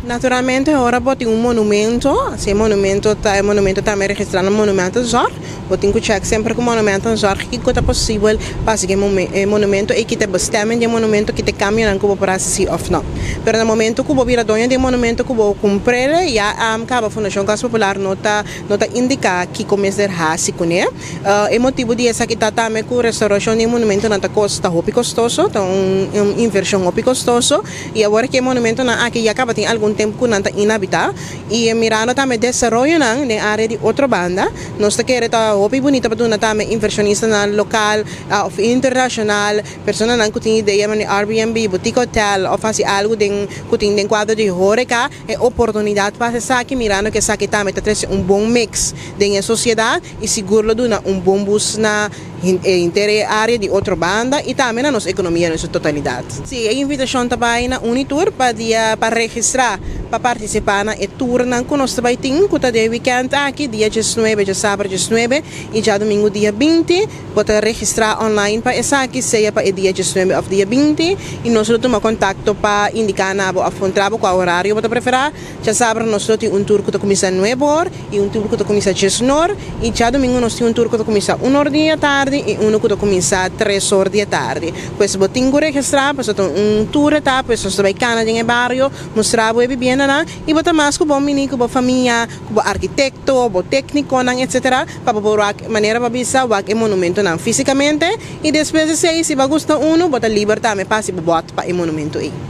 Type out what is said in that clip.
Naturalmente, ora bo tin un monumento, si e monumento tambe registrá na Monumentenzorg, bo tin ku check semper ku Monumentenzorg kiko ta posibel pa hasi ku e monumento i ki ta e bestemming di e monumento, ki ta e kambionan ku bo por hasi si òf no. Pero na momento ku bo bira doño di e monumento ku bo kumpr'el, ya kaba Fundashon Kas Popular no ta indiká kiko mester hasi kuné. E motibu di esaki ta tambe ku restaurashon di e monumentonan ta kosta hopi kostoso, ta un invershon hopi kostoso i awor ku e monumentonan aki ya kaba tin algun tempu ku nan ta inhabitá i mirando tambe desaroyonan den área di Otrobanda, nos ta kere ta hopi bunita pa duna tambe invershonistanan lokal òf internashonal, personanan ku tin idea di Airbnb, boutique hotel òf hasi algu den ku tin den kuadro di horeca, e oportunidat pa esaki, mirando ku esaki tambe ta trese un bon mix den sosiedat i sigur lo duna un bon boost na henter área di Otrobanda i tambe na nos ekonomia na su totalidat. Si, e invitashon tambe na Unitur pa dia pa registrá pa partisipá na e tour nan ku nos tambe tin ku ta di weekend aki dia 19, djasabra 19 i djadumingu dia 20. Por registrá online pa esaki, sea pa dia 19 òf dia 20, i nos ta tuma kontakto pa indiká na bo òf kontra bo kua orario bo ta preferá. Djasabra nos tin un tour ku ta kuminsá 9 or i un tour ku ta kuminsá 10 or, i djadumingu nos tin un tour ku ta kuminsá 1 or di atardi i un ku ta kuminsá 3 or di atardi. Pues bo tin ku registrá, pues un tour ta, pues nos bai kana den bario, mustra bo e bibiendanan i bo ta mas ku bon bini ku bo famia, ku bo arkitekto, bo téknikonan, etc. Pa bo manera pa bisa wak e monumentonan físikamente i despues di esei, si bo gusta unu, bo ta liber tambe pa hasi bo bod pa e monumento ei.